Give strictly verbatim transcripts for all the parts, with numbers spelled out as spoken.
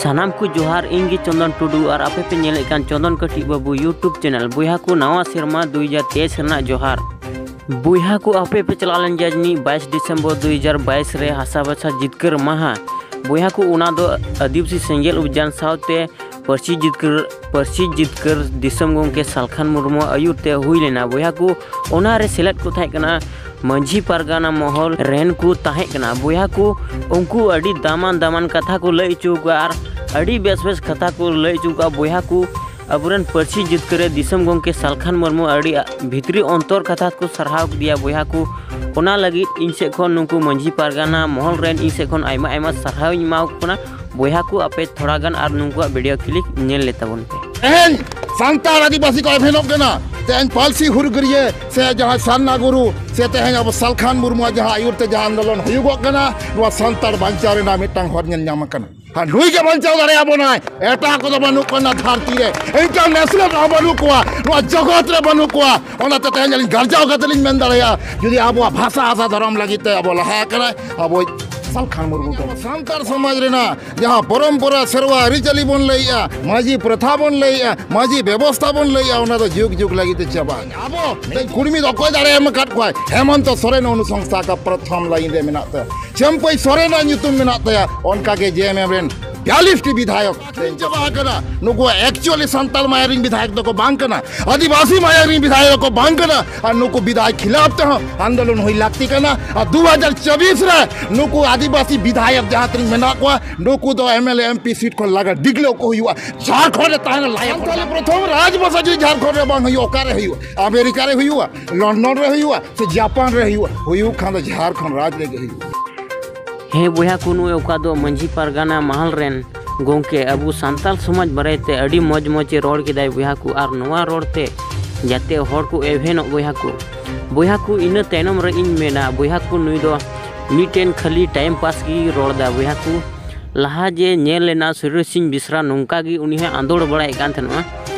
ᱥᱟᱱᱟᱢ ᱠᱚ ᱡᱚᱦᱟᱨ, ᱤᱧ ᱜᱮ ᱪᱚᱱᱫᱚᱱ ᱴᱩᱰᱩ ᱟᱨ ᱟᱯᱮ ᱯᱮ ᱧᱮᱞᱮᱫ ᱠᱟᱱ ᱪᱚᱱᱫᱚᱱ ᱠᱟᱹᱴᱤᱡ ᱵᱟᱹᱵᱩ YouTube ᱪᱮᱱᱮᱞ᱾ ᱵᱚᱭᱦᱟ ᱠᱚ, ᱱᱟᱣᱟ ᱥᱮᱨᱢᱟ ᱫᱩ ᱦᱟᱡᱟᱨ ᱛᱮᱭᱤᱥ ᱨᱮᱱᱟᱜ ᱡᱚᱦᱟᱨ᱾ ᱵᱚᱭᱦᱟ ᱠᱚ, ᱟᱯᱮ ᱯᱮ ᱪᱟᱞᱟᱣ ᱞᱮᱱ ᱜᱮᱭᱟ ᱡᱟᱹᱱᱤᱡ ᱵᱟᱭᱤᱥ ᱰᱤᱥᱮᱢᱵᱚᱨ ᱫᱩ ᱦᱟᱡᱟᱨ ᱵᱟᱭᱤᱥ ᱨᱮ ᱦᱟᱥᱟ ᱵᱷᱟᱥᱟ ᱡᱤᱛᱠᱟᱹᱨ ᱢᱟᱦᱟ᱾ ᱵᱚᱭᱦᱟ ᱠᱚ, ᱚᱱᱟ ᱫᱚ ᱟᱹᱫᱤᱵᱟᱹᱥᱤ ᱥᱮᱸᱜᱮᱞ ᱚᱵᱷᱤᱡᱟᱱ ᱥᱟᱶᱛᱮ ᱯᱟᱹᱨᱥᱤ ᱡᱤᱛᱠᱟᱹᱨ, ᱯᱟᱹᱨᱥᱤ ᱡᱤᱛᱠᱟᱹᱨ ᱫᱤᱥᱚᱢ ᱜᱚᱢᱠᱮ ᱥᱟᱞᱠᱷᱟᱱ ᱢᱩᱨᱢᱩᱣᱟᱜ ᱟᱹᱭᱩᱨ ᱛᱮ ᱦᱩᱭ ᱞᱮᱱᱟ᱾ ᱵᱚᱭᱦᱟ ᱠᱚ, ᱚᱱᱟ ᱨᱮ ᱥᱮᱞᱮᱫ ᱠᱚ ᱛᱟᱦᱮᱸ ᱠᱟᱱᱟ ᱢᱟᱹᱡᱷᱤ ᱯᱟᱨᱜᱟᱱᱟ ᱢᱚᱦᱚᱞ ᱨᱮᱱ ᱠᱚ ᱛᱟᱦᱮᱸ ᱠᱟᱱᱟ᱾ ᱵᱚᱭᱦᱟ ᱠᱚ, ᱩᱱᱠᱩ ᱟᱹᱰᱤ ᱫᱟᱢᱟᱱ ᱫᱟᱢᱟᱱ ᱠᱟᱛᱷᱟ ᱠᱚ ᱞᱟᱹᱭ ᱦᱚᱪᱚ ᱠᱚᱣᱟ ᱟᱨ ᱟᱹᱰᱤ ᱵᱮᱥ ᱵᱮᱥ ᱠᱟᱛᱷᱟ ᱠᱚ ᱞᱟᱹᱭ ᱦᱚᱪᱚ ᱠᱚᱣᱟ᱾ ᱵᱚᱭᱦᱟ ᱠᱚ, ᱟᱵᱚᱨᱮᱱ ᱯᱟᱹᱨᱥᱤ ᱡᱤᱛᱠᱟᱹᱨ ᱨᱮ ᱫᱤᱥᱚᱢ ᱜᱚᱢᱠᱮ ᱥᱟᱞᱠᱷᱟᱱ ᱢᱩᱨᱢᱩ ᱟᱹᱰᱤ ᱵᱷᱤᱛᱨᱤ ᱚᱱᱛᱚᱨ ᱠᱟᱛᱷᱟ ᱠᱚ ᱥᱟᱨᱦᱟᱣ ᱠᱮᱫᱮᱭᱟ᱾ ᱵᱚᱭᱦᱟ ᱠᱚ, ᱚᱱᱟ ᱞᱟᱹᱜᱤᱫ ᱤᱧ ᱥᱮᱫ ᱠᱷᱚᱱ ᱱᱩᱠᱩ ᱢᱟᱹᱡᱷᱤ ᱯᱟᱨᱜᱟᱱᱟ ᱢᱚᱦᱚᱞ ᱨᱮᱱ ᱤᱧ ᱥᱮᱫ ᱠᱷᱚᱱ ᱟᱭᱢᱟ ᱟᱭᱢᱟ ᱥᱟᱨᱦᱟᱣ ᱤᱧ ᱮᱢᱟ ᱠᱚ ᱠᱟᱱᱟ᱾ ᱵᱚᱭᱦᱟ ᱠᱚ, ᱟᱯᱮ ᱛᱷᱚᱲᱟ ᱜᱟᱱ ᱟᱨ ᱱᱩᱠᱩᱣᱟᱜ video clip ᱧᱮᱞ ᱞᱮ ᱛᱟᱵᱚᱱ ᱯᱮ᱾ ᱛᱮᱦᱮᱧ ᱥᱟᱱᱛᱟᱲ ᱟᱹᱫᱤᱵᱟᱹᱥᱤ ᱠᱚ ᱮᱵᱷᱮᱱᱚᱜ ᱠᱟᱱᱟ, ᱛᱮᱦᱮᱧ ᱯᱟᱹᱨᱥᱤ ᱦᱩᱨᱜᱟᱹᱨᱤᱭᱟᱹ ᱥᱮ ᱡᱟᱦᱟᱸᱭ ᱥᱟᱨᱱᱟ ᱜᱩᱨᱩ ᱥᱮ ᱛᱮᱦᱮᱧ ᱟᱵᱚ ᱥᱟᱞᱠᱷᱟᱱ ᱢᱩᱨᱢᱩᱣᱟᱜ ᱡᱟᱦᱟᱸ ᱟᱹᱭᱩᱨ ᱛᱮ ᱡᱟᱦᱟᱸ ᱟᱱᱫᱳᱞᱚᱱ ᱦᱩᱭᱩᱜᱚᱜ ᱠᱟᱱᱟ, ᱱᱚᱣᱟ ᱥᱟᱱᱛᱟᱲ ᱵᱟᱧᱪᱟᱣ ᱨᱮᱱᱟᱜ ᱢᱤᱫᱴᱟᱝ ᱦᱚᱨ ᱧᱮᱞ ᱧᱟᱢ ᱟᱠᱟᱱᱟ᱾ ᱟᱨ ᱱᱩᱭ ᱜᱮ ᱵᱟᱧᱪᱟᱣ ᱫᱟᱲᱮᱭᱟᱵᱚᱱᱟᱭ, ᱮᱴᱟᱜ ᱠᱚᱫᱚ ᱵᱟᱹᱱᱩᱜ ᱠᱚᱣᱟ ᱱᱚᱣᱟ ᱫᱷᱟᱹᱨᱛᱤ ᱨᱮ, international ᱨᱮᱦᱚᱸ ᱵᱟᱹᱱᱩᱜ ᱠᱚᱣᱟ, ᱱᱚᱣᱟ ᱡᱚᱜᱚᱛ ᱨᱮ ᱵᱟᱹᱱᱩᱜ ᱠᱚᱣᱟ᱾ ᱚᱱᱟᱛᱮ ᱛᱮᱦᱮᱧ ᱟᱹᱞᱤᱧ ᱜᱟᱨᱡᱟᱣ ᱠᱟᱛᱮ ᱞᱤᱧ ᱢᱮᱱ ᱫᱟᱲᱮᱭᱟᱜᱼᱟ, ᱡᱩᱫᱤ ᱟᱵᱚᱣᱟᱜ ᱵᱷᱟᱥᱟ, ᱟᱥᱟ, ᱫᱷᱚᱨᱚᱢ ᱞᱟᱹᱜᱤᱫ ᱛᱮ ᱟᱵᱚ ᱞᱟᱦᱟ ᱟᱠᱟᱱᱟᱭ, ᱟᱵᱚ ᱥᱟᱞᱠᱷᱟᱱ ᱢᱩᱨᱢᱩ ᱜᱮ᱾ ᱥᱟᱱᱛᱟᱲ ᱥᱚᱢᱟᱡᱽ ᱨᱮᱱᱟᱜ ᱡᱟᱦᱟᱸ ᱯᱚᱨᱚᱢᱯᱚᱨᱟ, ᱥᱮᱨᱣᱟ, ᱟᱹᱨᱤᱪᱟᱹᱞᱤ ᱵᱚᱱ ᱞᱟᱹᱭᱮᱜᱼᱟ, ᱢᱟᱹᱡᱷᱤ ᱯᱨᱚᱛᱷᱟ ᱵᱚᱱ ᱞᱟᱹᱭᱮᱜᱼᱟ, ᱢᱟᱹᱡᱷᱤ ᱵᱮᱵᱚᱥᱛᱷᱟ ᱵᱚᱱ ᱞᱟᱹᱭᱮᱜᱼᱟ, ᱚᱱᱟ ᱫᱚ ᱡᱩᱜᱽ ᱡᱩᱜᱽ ᱞᱟᱹᱜᱤᱫ ᱛᱮ ᱪᱟᱵᱟ᱾ ᱟᱵᱚ ᱛᱮᱦᱮᱧ ᱠᱩᱲᱢᱤ ᱫᱚ ᱚᱠᱚᱭ ᱫᱟᱲᱮ ᱮᱢ ᱟᱠᱟᱫ ᱠᱚᱣᱟᱭ? ᱦᱮᱢᱚᱱᱛᱚ ᱥᱚᱨᱮᱱ ᱚᱱᱩᱥᱚᱝᱥᱛᱷᱟ ᱠᱟ ᱯᱨᱚᱛᱷᱚᱢ ᱞᱟᱭᱤᱱ ᱨᱮ ᱢᱮᱱᱟᱜ ᱛᱟᱭᱟ, ᱪᱟᱹᱢᱯᱟᱹᱭ ᱥᱚᱨᱮᱱᱟᱜ ᱧᱩᱛᱩᱢ ᱢᱮᱱᱟᱜ ᱛᱟᱭᱟ, ᱚᱱᱠᱟᱜᱮ ᱡᱮ ᱮᱢ ᱮᱢ ᱨᱮᱱ ᱵᱤᱭᱟᱞᱤᱥ ᱴᱤ ᱵᱤᱫᱷᱟᱭᱚᱠ ᱟᱹᱠᱷᱨᱤᱧ ᱪᱟᱵᱟ ᱟᱠᱟᱱᱟ᱾ ᱱᱩᱠᱩ actually ᱥᱟᱱᱛᱟᱲ ᱢᱟᱭᱟᱢ ᱨᱮᱱ ᱵᱤᱫᱷᱟᱭᱚᱠ ᱫᱚᱠᱚ ᱵᱟᱝ ᱠᱟᱱᱟ, ᱟᱹᱫᱤᱵᱟᱹᱥᱤ ᱢᱟᱭᱟᱢ ᱨᱮᱱ ᱵᱤᱫᱷᱟᱭᱚᱠ ᱫᱚᱠᱚ ᱵᱟᱝ ᱠᱟᱱᱟ᱾ ᱟᱨ ᱱᱩᱠᱩ ᱵᱤᱫᱷᱟᱭᱚᱠ ᱠᱷᱤᱞᱟᱯ ᱛᱮᱦᱚᱸ ᱟᱱᱫᱳᱞᱚᱱ ᱦᱩᱭ ᱞᱟᱹᱠᱛᱤ ᱠᱟᱱᱟ᱾ ᱟᱨ ᱫᱩ ᱦᱟᱡᱟᱨ ᱪᱚᱵᱵᱤᱥ ᱨᱮ ᱱᱩᱠᱩ ᱟᱹᱫᱤᱵᱟᱹᱥᱤ ᱵᱤᱫᱷᱟᱭᱚᱠ ᱡᱟᱦᱟᱸ ᱛᱤᱱᱟᱹᱜ ᱢᱮᱱᱟᱜ ᱠᱚᱣᱟ, ᱱᱩᱠᱩ ᱫᱚ M L A, M P seat ᱠᱷᱚᱱ ᱞᱟᱜᱟ ᱰᱤᱜᱽᱞᱟᱹᱣ ᱠᱚ ᱦᱩᱭᱩᱜᱼᱟ᱾ ᱡᱷᱟᱲᱠᱷᱚᱸᱰ ᱨᱮ ᱛᱟᱦᱮᱱ ᱞᱟᱭᱚᱝ᱾ ᱥᱟᱱᱛᱟᱲᱤ ᱯᱨᱚᱛᱷᱚᱢ ᱨᱟᱡᱽ ᱵᱷᱟᱥᱟ ᱡᱩᱫᱤ ᱡᱷᱟᱲᱠᱷᱚᱸᱰ ᱨᱮ ᱵᱟᱝ ᱦᱩᱭᱩᱜᱼᱟ, ᱚᱠᱟᱨᱮ ᱦᱩᱭᱩᱜᱼᱟ? ᱟᱢᱮᱨᱤᱠᱟ ᱨᱮ ᱦᱩᱭᱩᱜᱼᱟ, ᱞᱚᱱᱰᱚᱱ ᱨᱮ ᱦᱩᱭᱩᱜᱼᱟ, ᱥᱮ ᱡᱟᱯᱟᱱ ᱨᱮ ᱦᱩᱭᱩᱜᱼᱟ? ᱦᱩᱭᱩᱜ ᱠᱷᱟᱱ ᱫᱚ ᱡᱷᱟᱲᱠᱷᱚᱸᱰ ᱨᱟᱡᱽ ᱨᱮᱜᱮ ᱦᱩᱭᱩᱜᱼᱟ᱾ ᱦᱮᱸ ᱵᱚᱭᱦᱟ ᱠᱚ, ᱱᱩᱭ ᱚᱠᱟ ᱫᱚ ᱢᱟᱹᱡᱷᱤ ᱯᱟᱨᱜᱟᱱᱟ ᱢᱟᱦᱟᱞ ᱨᱮᱱ ᱜᱚᱢᱠᱮ ᱟᱵᱚ ᱥᱟᱱᱛᱟᱲ ᱥᱚᱢᱟᱡᱽ ᱵᱟᱨᱮᱛᱮ ᱟᱹᱰᱤ ᱢᱚᱡᱽ ᱢᱚᱡᱽ ᱮ ᱨᱚᱲ ᱠᱮᱫᱟᱭ ᱵᱚᱭᱦᱟ ᱠᱚ, ᱟᱨ ᱱᱚᱣᱟ ᱨᱚᱲ ᱛᱮ ᱡᱟᱛᱮ ᱦᱚᱲ ᱠᱚ ᱮᱵᱷᱮᱱᱚᱜ ᱵᱚᱭᱦᱟ ᱠᱚ᱾ ᱵᱚᱭᱦᱟ ᱠᱚ, ᱤᱱᱟᱹ ᱛᱟᱭᱱᱚᱢ ᱨᱮ ᱤᱧ ᱢᱮᱱᱟ ᱵᱚᱭᱦᱟ ᱠᱚ, ᱱᱩᱭ ᱫᱚ ᱢᱤᱫᱴᱮᱱ ᱠᱷᱟᱹᱞᱤ time pass ᱜᱮ ᱨᱚᱲ ᱮᱫᱟ ᱵᱚᱭᱦᱟ ᱠᱚ᱾ ᱞᱟᱦᱟ ᱡᱮ ᱧᱮᱞ ᱞᱮᱱᱟ ᱥᱩᱨᱮᱥ ᱥᱤᱝ ᱵᱮᱥᱨᱟ, ᱱᱚᱝᱠᱟ ᱜᱮ ᱩᱱᱤ ᱦᱚᱸ ᱟᱸᱫᱳᱲ ᱵᱟᱲᱟᱭᱮᱫ ᱠᱟᱱ ᱛᱟᱦᱮᱱᱚᱜᱼᱟ᱾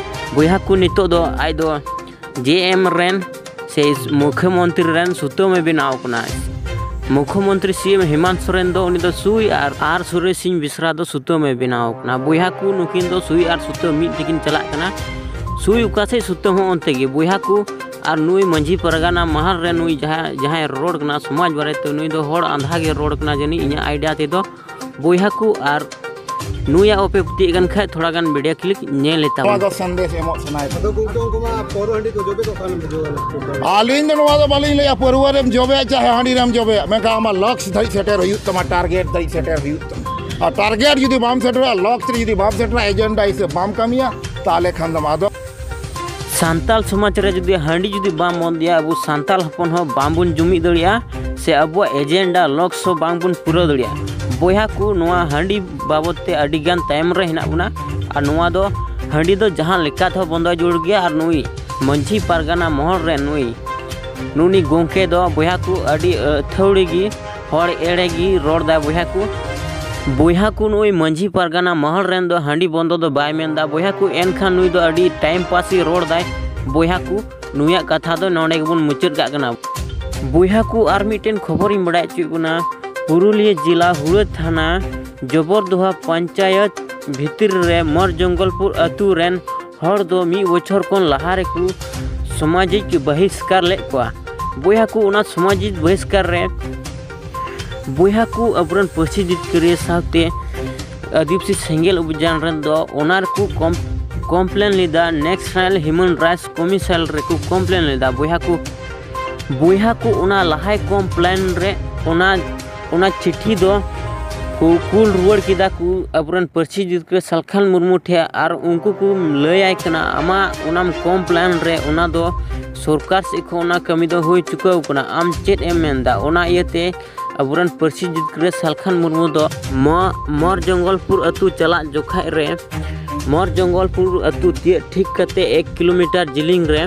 ᱵᱚᱭᱦᱟ ᱠᱚ, ᱱᱤᱛᱚᱜ ᱫᱚ ᱟᱡ ᱫᱚ ᱡᱮ ᱮᱢ ᱨᱮᱱ ᱥᱮ ᱢᱩᱠᱷᱭᱚᱢᱚᱱᱛᱨᱤ ᱨᱮᱱ ᱥᱩᱛᱟᱹᱢ ᱮ ᱵᱮᱱᱟᱣ ᱠᱟᱱᱟ᱾ ᱢᱩᱠᱷᱚᱢᱚᱱᱛᱨᱤ ᱥᱤ ᱮᱢ ᱦᱮᱢᱟᱱᱛ ᱥᱚᱨᱮᱱ ᱫᱚ ᱩᱱᱤ ᱫᱚ ᱥᱩᱭ ᱟᱨ, ᱟᱨ ᱥᱩᱨᱮᱥ ᱥᱤᱝ ᱵᱮᱥᱨᱟ ᱫᱚ ᱥᱩᱛᱟᱹᱢ ᱮ ᱵᱮᱱᱟᱣ ᱠᱟᱱᱟ᱾ ᱵᱚᱭᱦᱟ ᱠᱚ, ᱱᱩᱠᱤᱱ ᱫᱚ ᱥᱩᱭ ᱟᱨ ᱥᱩᱛᱟᱹᱢ ᱢᱤᱫ ᱛᱮᱠᱤᱱ ᱪᱟᱞᱟᱜ ᱠᱟᱱᱟ᱾ ᱥᱩᱭ ᱚᱠᱟ ᱥᱮᱫ, ᱥᱩᱛᱟᱹᱢ ᱦᱚᱸ ᱚᱱᱛᱮ ᱜᱮ᱾ ᱵᱚᱭᱦᱟ ᱠᱚ, ᱟᱨ ᱱᱩᱭ ᱢᱟᱹᱡᱷᱤ ᱯᱟᱨᱜᱟᱱᱟ ᱢᱟᱦᱟᱞ ᱨᱮ ᱱᱩᱭ ᱡᱟᱦᱟᱸ, ᱡᱟᱦᱟᱸᱭ ᱨᱚᱲ ᱠᱟᱱᱟ ᱥᱚᱢᱟᱡᱽ ᱵᱟᱨᱮᱛᱮ, ᱱᱩᱭ ᱫᱚ ᱦᱚᱲ ᱟᱸᱫᱷᱟ ᱜᱮ ᱨᱚᱲ ᱠᱟᱱᱟ ᱡᱟᱹᱱᱤᱡ, ᱤᱧᱟᱹᱜ idea ᱛᱮᱫᱚ᱾ ᱵᱚᱭᱦᱟ ᱠᱚ, ᱟᱨ ᱱᱩᱭᱟᱜ ᱚᱯᱮ ᱯᱟᱹᱛᱭᱟᱹᱜ ᱠᱟᱱ ᱠᱷᱟᱡ, ᱛᱷᱚᱲᱟ ᱜᱟᱱ video clip ᱧᱮᱞ ᱞᱮ ᱛᱟᱵᱚᱱ᱾ ᱱᱚᱣᱟ ᱫᱚ ᱥᱟᱸᱫᱮᱥ ᱮᱢᱚᱜ ᱥᱟᱱᱟᱭᱮᱫ᱾ ᱟᱫᱚ ᱜᱚᱢᱠᱮ, ᱩᱱᱠᱩ ᱢᱟ ᱯᱟᱹᱣᱨᱟᱹ ᱦᱟᱺᱰᱤ ᱠᱚ ᱡᱚᱵᱮ ᱠᱚᱜ ᱠᱟᱱ ᱵᱩᱡᱷᱟᱹᱣ ᱮᱱᱟ᱾ ᱟᱹᱞᱤᱧ ᱫᱚ ᱱᱚᱣᱟ ᱫᱚ ᱵᱟᱹᱞᱤᱧ ᱞᱟᱹᱭᱟ, ᱯᱟᱹᱨᱣᱟᱹ ᱨᱮᱢ ᱡᱚᱵᱮᱭᱟ ᱪᱟᱦᱮ ᱦᱟᱺᱰᱤ ᱨᱮᱢ ᱡᱚᱵᱮᱭᱟ, ᱢᱮᱱᱠᱷᱟᱱ ᱟᱢᱟᱜ ᱞᱚᱠᱥ ᱫᱷᱟᱹᱨᱤᱡ ᱥᱮᱴᱮᱨ ᱦᱩᱭᱩᱜ ᱛᱟᱢᱟ, target ᱫᱷᱟᱹᱨᱤᱡ ᱥᱮᱴᱮᱨ ᱦᱩᱭᱩᱜ ᱛᱟᱢᱟ᱾ ᱟᱨ target ᱡᱩᱫᱤ ᱵᱟᱢ ᱥᱮᱴᱮᱨᱟ, ᱞᱚᱠᱥ ᱨᱮ ᱡᱩᱫᱤ ᱵᱟᱢ ᱥᱮᱴᱮᱨᱟ, agenda ᱦᱤᱥᱟᱹᱵ ᱵᱟᱢ ᱠᱟᱹᱢᱤᱭᱟ, ᱛᱟᱦᱚᱞᱮ ᱠᱷᱟᱱ ᱫᱚ ᱟᱫᱚ ᱥᱟᱱᱛᱟᱞ ᱥᱚᱢᱟᱡᱽ ᱨᱮ ᱡᱩᱫᱤ ᱦᱟᱺᱰᱤ ᱡᱩᱫᱤ ᱵᱟᱢ ᱵᱚᱱᱫᱮᱭᱟ, ᱟᱵᱚ ᱥᱟᱱᱛᱟᱞ ᱦᱚᱯᱚᱱ ᱦᱚᱸ ᱵᱟᱝᱵᱚᱱ ᱡᱩᱢᱤᱫ ᱫᱟᱲᱮᱭᱟᱜᱼᱟ, ᱥᱮ ᱟᱵᱚᱣᱟᱜ agenda ᱞᱚᱠᱥ ᱦᱚᱸ ᱵᱟᱝᱵᱚᱱ ᱯᱩᱨᱟᱹᱣ ᱫᱟᱲᱮᱭᱟᱜᱼᱟ᱾ ᱵᱚᱭᱦᱟ ᱠᱚ, ᱱᱚᱣᱟ ᱦᱟᱺᱰᱤ ᱵᱟᱵᱚᱫ ᱛᱮ ᱟᱹᱰᱤ ᱜᱟᱱ ᱛᱟᱭᱚᱢ ᱨᱮ ᱦᱮᱱᱟᱜ ᱵᱚᱱᱟ᱾ ᱟᱨ ᱱᱚᱣᱟ ᱫᱚ, ᱦᱟᱺᱰᱤ ᱫᱚ ᱡᱟᱦᱟᱸ ᱞᱮᱠᱟ ᱛᱮᱦᱚᱸ ᱵᱚᱱᱫᱚ ᱡᱟᱹᱨᱩᱲ ᱜᱮᱭᱟ᱾ ᱟᱨ ᱱᱩᱭ ᱢᱟᱹᱡᱷᱤ ᱯᱟᱨᱜᱟᱱᱟ ᱢᱚᱦᱚᱞ ᱨᱮ ᱱᱩᱭ, ᱱᱩᱱᱤ ᱜᱚᱢᱠᱮ ᱫᱚ, ᱵᱚᱭᱦᱟ ᱠᱚ, ᱟᱹᱰᱤ ᱟᱹᱛᱷᱟᱹᱣᱲᱤ ᱜᱮ ᱦᱚᱲ ᱮᱲᱮ ᱜᱮ ᱨᱚᱲ ᱫᱟᱭ, ᱵᱚᱭᱦᱟ ᱠᱚ᱾ ᱵᱚᱭᱦᱟ ᱠᱚ, ᱱᱩᱭ ᱢᱟᱹᱡᱷᱤ ᱯᱟᱨᱜᱟᱱᱟ ᱢᱚᱦᱚᱞ ᱨᱮᱱ ᱫᱚ ᱦᱟᱺᱰᱤ ᱵᱚᱱᱫᱚ ᱫᱚ ᱵᱟᱭ ᱢᱮᱱᱫᱟ, ᱵᱚᱭᱦᱟ ᱠᱚ᱾ ᱮᱱᱠᱷᱟᱱ ᱱᱩᱭ ᱫᱚ ᱟᱹᱰᱤ time pass ᱮ ᱨᱚᱲ ᱫᱟᱭ, ᱵᱚᱭᱦᱟ ᱠᱚ᱾ ᱱᱩᱭᱟᱜ ᱠᱟᱛᱷᱟ ᱫᱚ ᱱᱚᱰᱮ ᱜᱮᱵᱚᱱ ᱢᱩᱪᱟᱹᱫ ᱠᱟᱜ ᱠᱟᱱᱟ᱾ ᱵᱚᱭᱦᱟ ᱠᱚ, ᱟᱨ ᱢᱤᱫᱴᱮᱱ ᱠᱷᱚᱵᱚᱨᱤᱧ ᱵᱟᱲᱟᱭ ᱦᱚᱪᱚᱭᱮᱫ ᱵᱚᱱᱟ᱾ ᱯᱩᱨᱩᱞᱤᱭᱟᱹ ᱡᱮᱞᱟ ᱦᱩᱲᱟᱹ ᱛᱷᱟᱱᱟ ᱡᱚᱵᱚᱨᱫᱚᱦᱟ ᱯᱚᱧᱪᱟᱭᱚᱛ ᱵᱷᱤᱛᱤᱨ ᱨᱮ ᱢᱚᱨ ᱡᱚᱝᱜᱚᱞᱯᱩᱨ ᱟᱹᱛᱩ ᱨᱮᱱ ᱦᱚᱲ ᱫᱚ ᱢᱤᱫ ᱵᱚᱪᱷᱚᱨ ᱠᱷᱚᱱ ᱞᱟᱦᱟ ᱨᱮᱠᱚ ᱥᱟᱢᱟᱡᱤᱠ ᱵᱚᱦᱤᱥᱠᱟᱨ ᱞᱮᱫ ᱠᱚᱣᱟ᱾ ᱵᱚᱭᱦᱟ ᱠᱚ, ᱚᱱᱟ ᱥᱟᱢᱟᱡᱤᱠ ᱵᱚᱦᱤᱥᱠᱟᱨ ᱨᱮ ᱵᱚᱭᱦᱟ ᱠᱚ, ᱟᱵᱚᱨᱮᱱ ᱯᱟᱹᱨᱥᱤ ᱡᱤᱛᱠᱟᱹᱨᱤᱭᱟᱹ ᱥᱟᱶᱛᱮ ᱟᱹᱫᱤᱵᱟᱹᱥᱤ ᱥᱮᱸᱜᱮᱞ ᱚᱵᱷᱤᱡᱟᱱ ᱨᱮᱱ ᱫᱚ ᱚᱱᱟ ᱨᱮᱠᱚ ᱠᱚᱢ-, complain ᱞᱮᱫᱟ National Human Rights Commission ᱨᱮᱠᱚ complain ᱞᱮᱫᱟ᱾ ᱵᱚᱭᱦᱟ ᱠᱚ, ᱵᱚᱭᱦᱟ ᱠᱚ, ᱚᱱᱟ ᱞᱟᱦᱟᱭ complain ᱨᱮ ᱚᱱᱟ, ᱚᱱᱟ ᱪᱤᱴᱷᱤ ᱫᱚ ᱠᱚ ᱠᱩᱞ ᱨᱩᱣᱟᱹᱲ ᱠᱮᱫᱟ ᱠᱚ ᱟᱵᱚᱨᱮᱱ ᱯᱟᱹᱨᱥᱤ ᱡᱤᱛᱠᱟᱹᱨᱤᱭᱟᱹ ᱥᱟᱞᱠᱷᱟᱱ ᱢᱩᱨᱢᱩ ᱴᱷᱮᱱ, ᱟᱨ ᱩᱱᱠᱩ ᱠᱚ ᱞᱟᱹᱭᱟᱭ ᱠᱟᱱᱟ, ᱟᱢᱟᱜ ᱚᱱᱟᱢ complain ᱨᱮ ᱚᱱᱟ ᱫᱚ ᱥᱚᱨᱠᱟᱨ ᱥᱮᱫ ᱠᱷᱚᱱ ᱚᱱᱟ ᱠᱟᱹᱢᱤ ᱫᱚ ᱦᱩᱭ ᱪᱩᱠᱟᱹᱣ ᱠᱟᱱᱟ, ᱟᱢ ᱪᱮᱫ ᱮᱢ ᱢᱮᱱᱫᱟ? ᱚᱱᱟ ᱤᱭᱟᱹᱛᱮ ᱟᱵᱚᱨᱮᱱ ᱯᱟᱹᱨᱥᱤ ᱡᱤᱛᱠᱟᱹᱨᱤᱭᱟᱹ ᱥᱟᱞᱠᱷᱟᱱ ᱢᱩᱨᱢᱩ ᱫᱚ ᱢᱚ-, ᱢᱚᱨ ᱡᱚᱝᱜᱚᱞᱯᱩᱨ ᱟᱹᱛᱩ ᱪᱟᱞᱟᱜ ᱡᱚᱠᱷᱟᱡ ᱨᱮ, ᱢᱚᱨ ᱡᱚᱝᱜᱚᱞᱯᱩᱨ ᱟᱹᱛᱩ ᱛᱤᱭᱟᱹᱜ ᱴᱷᱤᱠ ᱠᱟᱛᱮ ᱮᱠ ᱠᱤᱞᱳᱢᱤᱴᱟᱨ ᱡᱤᱞᱤᱧ ᱨᱮ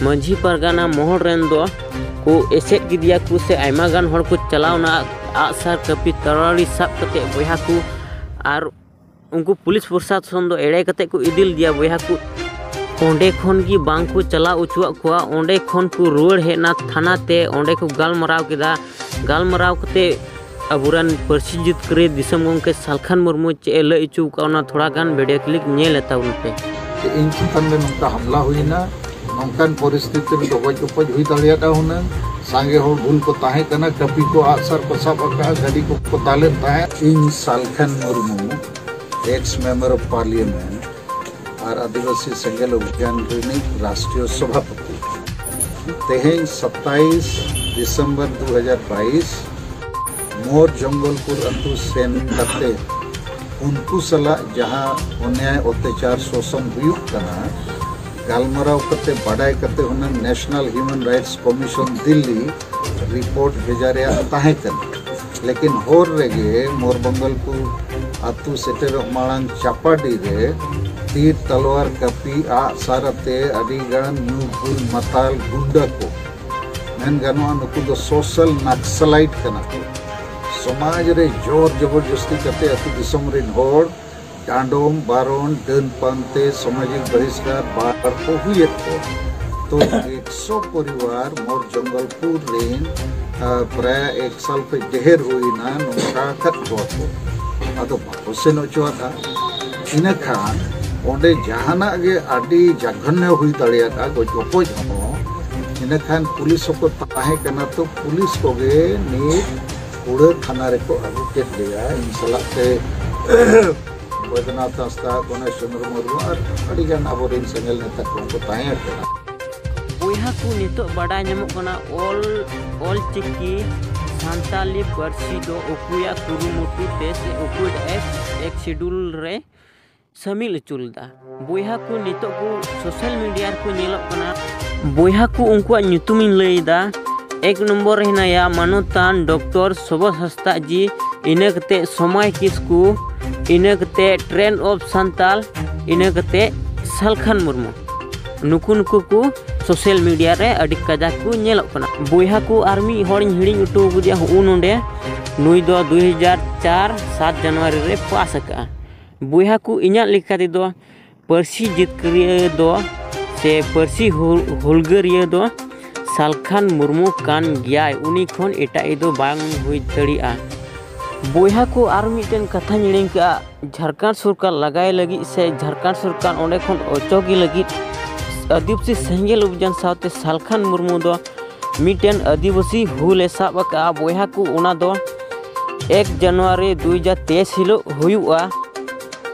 ᱢᱟᱹᱡᱷᱤ ᱯᱟᱨᱜᱟᱱᱟ ᱢᱚᱦᱚᱞ ᱨᱮᱱ ᱫᱚ ᱠᱚ ᱮᱥᱮᱫ ᱠᱮᱫᱮᱭᱟ ᱠᱚ, ᱥᱮ ᱟᱭᱢᱟ ᱜᱟᱱ ᱦᱚᱲ ᱠᱚ ᱪᱟᱞᱟᱣ ᱮᱱᱟ ᱟᱜᱼᱥᱟᱨ ᱠᱟᱹᱯᱤ ᱛᱟᱲᱣᱟᱲᱤ ᱥᱟᱵ ᱠᱟᱛᱮ, ᱵᱚᱭᱦᱟ ᱠᱚ᱾ ᱟᱨ ᱩᱱᱠᱩ ᱯᱩᱞᱤᱥ ᱯᱨᱚᱥᱟᱥᱚᱱ ᱫᱚ ᱮᱲᱮ ᱠᱟᱛᱮ ᱠᱚ ᱤᱫᱤ ᱞᱮᱫᱮᱭᱟ, ᱵᱚᱭᱦᱟ ᱠᱚ᱾ ᱚᱸᱰᱮ ᱠᱷᱚᱱ ᱜᱮ ᱵᱟᱝ ᱠᱚ ᱪᱟᱞᱟᱣ ᱦᱚᱪᱚᱣᱟᱜ ᱠᱚᱣᱟ᱾ ᱚᱸᱰᱮ ᱠᱷᱚᱱ ᱠᱚ ᱨᱩᱣᱟᱹᱲ ᱦᱮᱡ ᱮᱱᱟ ᱛᱷᱟᱱᱟ ᱛᱮ, ᱚᱸᱰᱮ ᱠᱚ ᱜᱟᱞᱢᱟᱨᱟᱣ ᱠᱮᱫᱟ᱾ ᱜᱟᱞᱢᱟᱨᱟᱣ ᱠᱟᱛᱮ ᱟᱵᱚᱨᱮᱱ ᱯᱟᱹᱨᱥᱤ ᱡᱤᱛᱠᱟᱹᱨᱤᱭᱟᱹ ᱫᱤᱥᱚᱢ ᱜᱚᱢᱠᱮ ᱥᱟᱞᱠᱷᱟᱱ ᱢᱩᱨᱢᱩ ᱪᱮᱫ ᱮ ᱞᱟᱹᱭ ᱦᱚᱪᱚ ᱟᱠᱟᱫ, ᱚᱱᱟ ᱛᱷᱚᱲᱟ ᱜᱟᱱ video clip ᱧᱮᱞ ᱦᱟᱛᱟᱣ ᱵᱚᱱ ᱯᱮ᱾ ᱤᱧ ᱪᱮᱛᱟᱱ ᱨᱮ ᱱᱚᱝᱠᱟ ᱦᱟᱢᱞᱟ ᱦᱩᱭᱱᱟ, ᱱᱚᱝᱠᱟᱱ ᱯᱚᱨᱤᱥᱛᱷᱤᱛᱤ ᱨᱮᱫᱚ ᱜᱚᱡ ᱜᱚᱯᱚᱡ ᱦᱩᱭ ᱫᱟᱲᱮᱭᱟᱫᱟ ᱦᱩᱱᱟᱹᱝ᱾ ᱥᱟᱸᱜᱮ ᱦᱚᱲ ᱵᱷᱩᱞ ᱠᱚ ᱛᱟᱦᱮᱸ ᱠᱟᱱᱟ, ᱠᱟᱹᱯᱤ ᱠᱚ ᱟᱜᱼᱥᱟᱨ ᱠᱚ ᱥᱟᱵ ᱟᱠᱟᱫᱼᱟ, ᱜᱟᱹᱰᱤ ᱠᱚᱠᱚ ᱫᱟᱞᱮᱫ ᱛᱟᱦᱮᱸᱫ᱾ ᱤᱧ Salkhan Murmu, ex member of parliament ᱟᱨ ᱟᱹᱫᱤᱵᱟᱹᱥᱤ ᱥᱮᱸᱜᱮᱞ ᱚᱵᱷᱤᱡᱟᱱ ᱨᱤᱱᱤᱡ ᱨᱟᱥᱴᱨᱤᱭᱚ ᱥᱚᱵᱷᱟᱯᱚᱛᱤ, ᱛᱮᱦᱮᱧ ᱥᱟᱛᱟᱭᱤᱥ ᱰᱤᱥᱮᱢᱵᱚᱨ ᱫᱩ ᱦᱟᱡᱟᱨ ᱵᱟᱭᱤᱥ ᱢᱳᱨ ᱡᱚᱝᱜᱚᱞᱯᱩᱨ ᱟᱹᱛᱩ ᱥᱮᱱ ᱠᱟᱛᱮ ᱩᱱᱠᱩ ᱥᱟᱞᱟᱜ ᱡᱟᱦᱟᱸ ᱚᱱᱭᱟᱭ, ᱚᱛᱛᱟᱪᱟᱨ, ᱥᱳᱥᱚᱱ ᱦᱩᱭᱩᱜ ᱠᱟᱱᱟ, ᱜᱟᱞᱢᱟᱨᱟᱣ ᱠᱟᱛᱮ, ᱵᱟᱰᱟᱭ ᱠᱟᱛᱮ ᱦᱩᱱᱟᱹᱝ National Human Rights Commission Delhi report ᱵᱷᱮᱡᱟ ᱨᱮᱭᱟᱜ ᱛᱟᱦᱮᱸ ᱠᱟᱱᱟ᱾ ᱞᱮᱠᱤᱱ ᱦᱚᱨ ᱨᱮᱜᱮ ᱢᱳᱨ ᱵᱚᱝᱜᱚᱞᱯᱩᱨ ᱟᱹᱛᱩ ᱥᱮᱴᱮᱨᱚᱜ ᱢᱟᱲᱟᱝ ᱪᱟᱯᱟᱰᱤ ᱨᱮ ᱛᱤᱨ, ᱛᱟᱞᱣᱟᱨ, ᱠᱟᱹᱯᱤ, ᱟᱜ ᱥᱟᱨ ᱟᱛᱮ ᱟᱹᱰᱤ ᱜᱟᱱ ᱧᱩ ᱵᱩᱞ ᱢᱟᱛᱟᱞ ᱜᱩᱱᱰᱟᱹ ᱠᱚ, ᱢᱮᱱ ᱜᱟᱱᱚᱜᱼᱟ ᱱᱩᱠᱩ ᱫᱚ social Naxalite ᱠᱟᱱᱟ ᱠᱚ, ᱥᱚᱢᱟᱡᱽ ᱨᱮ ᱡᱳᱨ ᱡᱚᱵᱚᱨᱡᱚᱥᱛᱤ ᱠᱟᱛᱮ ᱟᱹᱛᱩ ᱫᱤᱥᱚᱢ ᱨᱤᱱ ᱦᱚᱲ ᱰᱟᱸᱰᱚᱢ, ᱵᱟᱨᱚᱱ, ᱰᱟᱹᱱ ᱯᱟᱱᱛᱮ, ᱥᱟᱢᱟᱡᱤᱠ ᱵᱟᱦᱤᱥᱠᱟᱨ ᱵᱟᱨ ᱠᱚ ᱦᱩᱭᱮᱫ ᱠᱚ᱾ ᱛᱚ ᱮᱠᱥᱚ ᱯᱚᱨᱤᱵᱟᱨ ᱢᱳᱨ ᱡᱚᱝᱜᱚᱞᱯᱩᱨ ᱨᱮᱱ, ᱟ, ᱯᱨᱟᱭ ᱮᱠ ᱥᱟᱞ ᱠᱷᱚᱱ ᱰᱷᱮᱨ ᱦᱩᱭᱱᱟ ᱱᱚᱝᱠᱟ ᱟᱠᱟᱫ ᱠᱚᱣᱟ ᱠᱚ᱾ ᱟᱫᱚ ᱵᱟᱠᱚ ᱥᱮᱱ ᱦᱚᱪᱚᱣᱟᱫᱟ᱾ ᱤᱱᱟᱹᱠᱷᱟᱱ ᱚᱸᱰᱮ ᱡᱟᱦᱟᱱᱟᱜ ᱜᱮ ᱟᱹᱰᱤ ᱡᱟᱜᱷᱚᱱᱱᱚ ᱦᱩᱭ ᱫᱟᱲᱮᱭᱟᱫᱟ, ᱜᱚᱡ ᱜᱚᱯᱚᱡ ᱦᱚᱸ᱾ ᱤᱱᱟᱹᱠᱷᱟᱱ ᱯᱩᱞᱤᱥ ᱦᱚᱸᱠᱚ ᱛᱟᱦᱮᱸ ᱠᱟᱱᱟ, ᱛᱚ ᱯᱩᱞᱤᱥ ᱠᱚᱜᱮ ᱱᱤᱛ ᱠᱩᱲᱟᱹ ᱛᱷᱟᱱᱟ ᱨᱮᱠᱚ ᱟᱹᱜᱩ ᱠᱮᱫ ᱞᱮᱭᱟ᱾ ᱤᱧ ᱥᱟᱞᱟᱜ ᱛᱮ ᱵᱚᱭᱫᱚᱱᱟᱛᱷ ᱦᱟᱸᱥᱫᱟ, ᱜᱚᱱᱮᱥ ᱪᱚᱸᱫᱽᱨᱚ ᱢᱩᱨᱢᱩ ᱟᱨ ᱟᱹᱰᱤᱜᱟᱱ ᱟᱵᱚᱨᱮᱱ ᱥᱮᱸᱜᱮᱞ ᱱᱮᱛᱟ ᱠᱚᱦᱚᱸ ᱠᱚ ᱛᱟᱦᱮᱸ ᱠᱟᱱᱟ᱾ ᱵᱚᱭᱦᱟ ᱠᱚ, ᱱᱤᱛᱚᱜ ᱵᱟᱰᱟᱭ ᱧᱟᱢᱚᱜ ᱠᱟᱱᱟ ᱚᱞ ᱚᱞ ᱪᱤᱠᱤ ᱥᱟᱱᱛᱟᱞᱤ ᱯᱟᱹᱨᱥᱤ ᱫᱚ ᱚᱠᱚᱭᱟᱜ ᱠᱩᱨᱩᱢᱩᱴᱩ ᱛᱮ ᱥᱮ ᱚᱠᱚᱭ ᱮᱠ ᱮᱠ schedule ᱨᱮ ᱥᱟᱹᱢᱤᱞ ᱦᱚᱪᱚ ᱞᱮᱫᱟ᱾ ᱵᱚᱭᱦᱟ ᱠᱚ, ᱱᱤᱛᱚᱜ ᱠᱚ social media ᱨᱮᱠᱚ ᱧᱮᱞᱚᱜ ᱠᱟᱱᱟ᱾ ᱵᱚᱭᱦᱟ ᱠᱚ, ᱩᱱᱠᱩᱣᱟᱜ ᱧᱩᱛᱩᱢᱤᱧ ᱞᱟᱹᱭ ᱮᱫᱟ᱾ ᱮᱠ ᱱᱚᱢᱵᱚᱨ ᱨᱮ ᱦᱮᱱᱟᱭᱟ ᱢᱟᱱᱚᱛᱟᱱ ᱰᱚᱠᱴᱚᱨ ᱥᱚᱵᱚᱥ ᱦᱟᱸᱥᱫᱟ ᱡᱤ, ᱤᱱᱟᱹ ᱠᱟᱛᱮ ᱥᱚᱢᱟᱭ ᱠᱤᱥᱠᱩ, ᱤᱱᱟᱹ ᱠᱟᱛᱮ Train of Santal, ᱤᱱᱟᱹ ᱠᱟᱛᱮ ᱥᱟᱞᱠᱷᱟᱱ ᱢᱩᱨᱢᱩ᱾ ᱱᱩᱠᱩ ᱱᱩᱠᱩ ᱠᱚ social media ᱨᱮ ᱟᱹᱰᱤ ᱠᱟᱡᱟᱠ ᱠᱚ ᱧᱮᱞᱚᱜ ᱠᱟᱱᱟ᱾ ᱵᱚᱭᱦᱟ ᱠᱚ, ᱟᱨ ᱢᱤᱫ ᱦᱚᱲᱤᱧ ᱦᱤᱲᱤᱧ ᱦᱚᱴᱚ ᱠᱟᱫᱮᱭᱟ ᱦᱚᱸᱜᱼᱚ ᱱᱚᱰᱮ᱾ ᱱᱩᱭ ᱫᱚ ᱫᱩᱭ ᱦᱟᱡᱟᱨ ᱪᱟᱨ ᱥᱟᱛ ᱡᱟᱱᱩᱣᱟᱨᱤ ᱨᱮ ᱯᱟᱥ ᱟᱠᱟᱫᱼᱟ᱾ ᱵᱚᱭᱦᱟ ᱠᱚ, ᱤᱧᱟᱹᱜ ᱞᱮᱠᱟ ᱛᱮᱫᱚ ᱯᱟᱹᱨᱥᱤ ᱡᱤᱛᱠᱟᱹᱨᱤᱭᱟᱹ ᱫᱚ ᱥᱮ ᱯᱟᱹᱨᱥᱤ ᱦᱩᱞ-, ᱦᱩᱞᱜᱟᱹᱨᱤᱭᱟᱹ ᱫᱚ ᱥᱟᱞᱠᱷᱟᱱ ᱢᱩᱨᱢᱩ ᱠᱟᱱ ᱜᱮᱭᱟᱭ, ᱩᱱᱤ ᱠᱷᱚᱱ ᱮᱴᱟᱜ ᱤᱡ ᱫᱚ ᱵᱟᱝ ᱦᱩᱭ ᱫᱟᱲᱮᱭᱟᱜᱼᱟ᱾ ᱵᱚᱭᱦᱟ ᱠᱚ, ᱟᱨ ᱢᱤᱫᱴᱮᱱ ᱠᱟᱛᱷᱟᱧ ᱦᱤᱲᱤᱧ ᱠᱟᱜᱼᱟ, ᱡᱷᱟᱲᱠᱷᱚᱸᱰ ᱥᱚᱨᱠᱟᱨ ᱞᱟᱜᱟᱭ ᱞᱟᱹᱜᱤᱫ ᱥᱮ ᱡᱷᱟᱲᱠᱷᱚᱸᱰ ᱥᱚᱨᱠᱟᱨ ᱚᱸᱰᱮ ᱠᱷᱚᱱ ᱚᱪᱚᱜᱮ ᱞᱟᱹᱜᱤᱫ ᱟᱹᱫᱤᱵᱟᱹᱥᱤ ᱥᱮᱸᱜᱮᱞ ᱚᱵᱷᱤᱡᱟᱱ ᱥᱟᱶᱛᱮ ᱥᱟᱞᱠᱷᱟᱱ ᱢᱩᱨᱢᱩ ᱫᱚ ᱢᱤᱫᱴᱮᱱ ᱟᱹᱫᱤᱵᱟᱹᱥᱤ ᱦᱩᱞ ᱮ ᱥᱟᱵ ᱟᱠᱟᱫᱼᱟ᱾ ᱵᱚᱭᱦᱟ ᱠᱚ, ᱚᱱᱟ ᱫᱚ ᱮᱠ ᱡᱟᱱᱩᱣᱟᱨᱤ ᱫᱩ ᱦᱟᱡᱟᱨ ᱛᱮᱭᱤᱥ ᱦᱤᱞᱳᱜ ᱦᱩᱭᱩᱜᱼᱟ᱾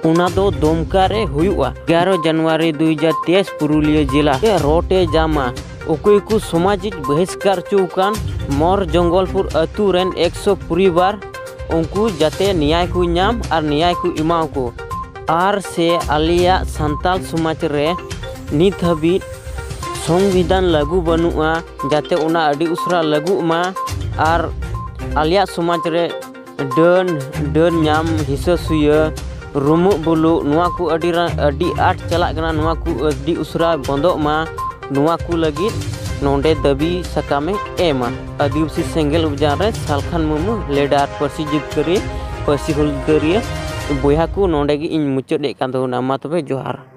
ᱚᱱᱟ ᱫᱚ ᱫᱩᱢᱠᱟ ᱨᱮ ᱦᱩᱭᱩᱜᱼᱟ᱾ ᱮᱜᱟᱨᱚ ᱡᱟᱱᱩᱣᱟᱨᱤ ᱫᱩ ᱦᱟᱡᱟᱨ ᱛᱮᱭᱤᱥ ᱯᱩᱨᱩᱞᱤᱭᱟᱹ ᱡᱮᱞᱟ ᱨᱮ ᱨᱳᱰ ᱮ ᱡᱟᱢᱟ᱾ ᱚᱠᱚᱭ ᱠᱚ ᱥᱟᱢᱟᱡᱤᱠ ᱵᱚᱦᱤᱥᱠᱟᱨ ᱦᱚᱪᱚ ᱟᱠᱟᱱ ᱢᱚᱨ ᱡᱚᱝᱜᱚᱞᱯᱩᱨ ᱟᱹᱛᱩ ᱨᱮᱱ ᱮᱠᱥᱚ ᱯᱚᱨᱤᱵᱟᱨ, ᱩᱱᱠᱩ ᱡᱟᱛᱮ ᱱᱮᱭᱟᱭ ᱠᱚ ᱧᱟᱢ ᱟᱨ ᱱᱮᱭᱟᱭ ᱠᱚ ᱮᱢᱟᱣ ᱠᱚ᱾ ᱟᱨ ᱥᱮ ᱟᱞᱮᱭᱟᱜ ᱥᱟᱱᱛᱟᱞ ᱥᱚᱢᱟᱡᱽ ᱨᱮ ᱱᱤᱛ ᱦᱟᱹᱵᱤᱡ ᱥᱚᱝᱵᱤᱫᱷᱟᱱ ᱞᱟᱹᱜᱩ ᱵᱟᱹᱱᱩᱜᱼᱟ, ᱡᱟᱛᱮ ᱚᱱᱟ ᱟᱹᱰᱤ ᱩᱥᱟᱹᱨᱟ ᱞᱟᱹᱜᱩᱜ ᱢᱟ᱾ ᱟᱨ ᱟᱞᱮᱭᱟᱜ ᱥᱚᱢᱟᱡᱽ ᱨᱮ ᱰᱟᱹᱱ, ᱰᱟᱹᱱ ᱧᱟᱢ, ᱦᱤᱥᱟᱹ ᱥᱩᱭᱟᱹ, ᱨᱩᱢᱩᱜ ᱵᱩᱞᱩᱜ, ᱱᱚᱣᱟ ᱠᱚ ᱟᱹᱰᱤ ᱨᱟ-, ᱟᱹᱰᱤ ᱟᱸᱴ ᱪᱟᱞᱟᱜ ᱠᱟᱱᱟ᱾ ᱱᱚᱣᱟ ᱠᱚ ᱟᱹᱰᱤ ᱩᱥᱟᱹᱨᱟ ᱵᱚᱱᱫᱚᱜ ᱢᱟ, ᱱᱚᱣᱟ ᱠᱚ ᱞᱟᱹᱜᱤᱫ ᱱᱚᱰᱮ ᱫᱟᱹᱵᱤ ᱥᱟᱠᱟᱢᱮ ᱮᱢᱟ᱾ ᱟᱹᱫᱤᱵᱟᱹᱥᱤ ᱥᱮᱸᱜᱮᱞ ᱚᱵᱷᱤᱡᱟᱱ ᱨᱮ ᱥᱟᱞᱠᱷᱟᱱ ᱢᱩᱨᱢᱩ, ᱞᱤᱰᱟᱨ, ᱯᱟᱹᱨᱥᱤ ᱡᱤᱛᱠᱟᱹᱨᱤᱭᱟᱹ, ᱯᱟᱹᱨᱥᱤ ᱦᱩᱞᱜᱟᱹᱨᱤᱭᱟᱹ᱾ ᱵᱚᱭᱦᱟ ᱠᱚ, ᱱᱚᱰᱮ ᱜᱮ ᱤᱧ ᱢᱩᱪᱟᱹᱫ ᱮᱫ ᱠᱟᱱ ᱛᱟᱵᱚᱱᱟ᱾ ᱢᱟ ᱛᱚᱵᱮ, ᱡᱚᱦᱟᱨ᱾